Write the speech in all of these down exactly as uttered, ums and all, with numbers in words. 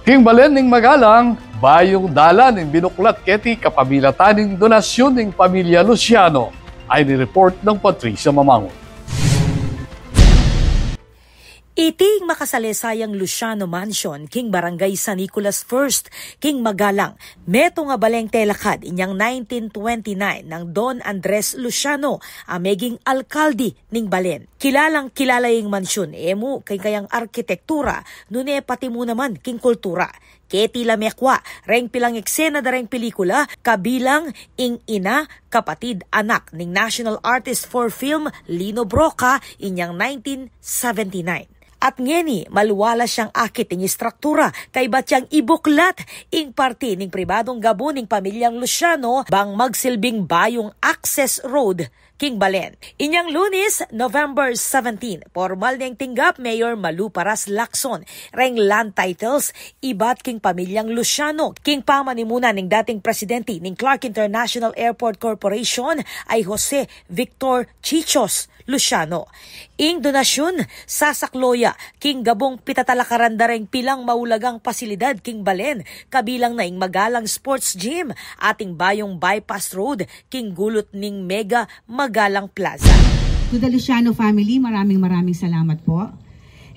King balen ning Magalang, bayung dalan ing binuklat keti kapamilatan ning donasyun ning pamilya Luciano. Ay ni report nang Patricia Mamangun. Iting makasalesayang Luciano Mansion king Barangay San Nicolas First king Magalang, metung a baleng telakad inyang nineteen twenty-nine nang Don Andres Luciano a meging alkalde ning balen. Kilalang kilala ing mansyun e mu king kayang arkitektura, nune pati mu naman king kultura. Keti la mekwa reng pilang eksena da reng pelikula, kabilang ing ina, kapatid, anak ning national artist for film Lino Brocka inyang nineteen seventy-nine. At ngeni, malwala siyang akit ing istruktura, kaybat yang ibuklat ing parti ning pribadung gabun ning pamilyang Luciano bang magsilbing bayung access road king balen. Inyang Lunes, November seventeen, pormal neng tinggap Mayor Malu Paras Lacson reng land titles ibat king pamilyang Luciano king pamanimuna ning dating presidente ning Clark International Airport Corporation ay Jose Victor Chichos Luciano. Ing donasyun sasakloya king gabung pitatalakaran da reng pilang maulagang pasilidad king balen, kabilang na ing Magalang Sports Gym at ing bayung bypass road king gulut ning Mega Magalang Plaza. To the Luciano family, maraming maraming salamat po.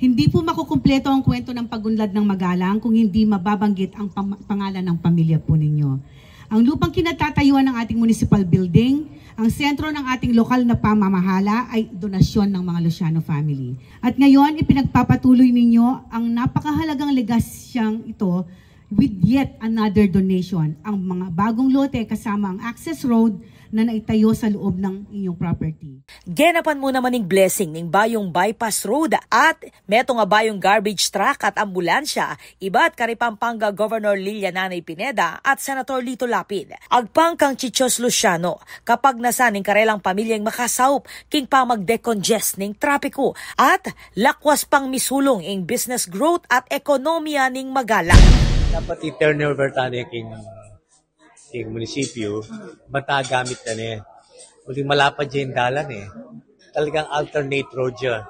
Hindi po makukumpleto ang kwento ng pag-unlad ng Magalang kung hindi mababanggit ang pam-, pangalan ng pamilya po ninyo. Ang lupang kinatatayuan ng ating municipal building, ang sentro ng ating lokal na pamamahala ay donasyon ng mga Luciano family. At ngayon, ipinagpapatuloy ninyo ang napakahalagang legasyang ito with yet another donation, ang mga bagong lote kasama ang access road na naitayo sa loob ng inyong property. Genapan mu naman ing blessing ning bayung bypass road at metung a bayung garbage truck at ambulansya, ibat kari Pampanga Governor Lilia Nanay Pineda at Senator Lito Lapid. Agpang kang Chichos Luciano, kapagnasan ning karelang pamilyang makasaup king pamag-decongest ning trapiku at lakwas pang misulung ing business growth at ekonomiya ning Magalang. Dapat i-turnover tane king, king munisipyu, matagamit tane. Uling malapad ya ing dalan e. Talagang alternate road ya.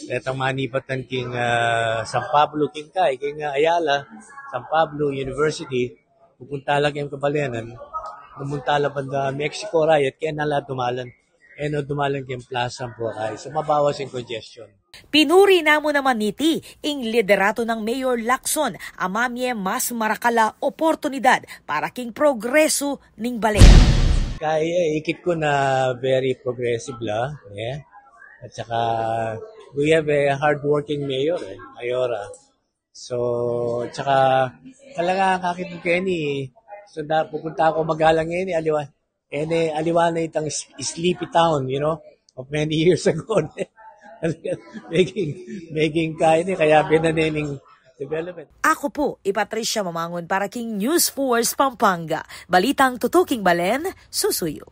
Detang manibatan king, ah, San Pablo, king kay, king, ah, Ayala, San Pablo University, pupunta la keng kabalenan, pupunta la banda Mexico, rayat, kaya na la dumalan. E no dumalan keng Plaza Boracay. So, mabawas ing congestion. Pinuri na mu naman niti ing liderato nang Mayor Lacson a mamie mas marakal a oportunidad para king progresu ning balen. Kaya ikit ku na very progressive la, e. At saka, we have a hardworking mayor, e, Mayora. So, tsaka, talaga, kakit mu keni, so, da, pupunta ku Magalang ngeni, aliwa, ene, aliwa na itang s-, sleepy town, you know, of many years ago. Talaga, meging, meging kaya ni, kaya binanening development. Aku pu i Patricia Mamangun para king News Force Pampanga. Balitang tutuking balen, susuyu.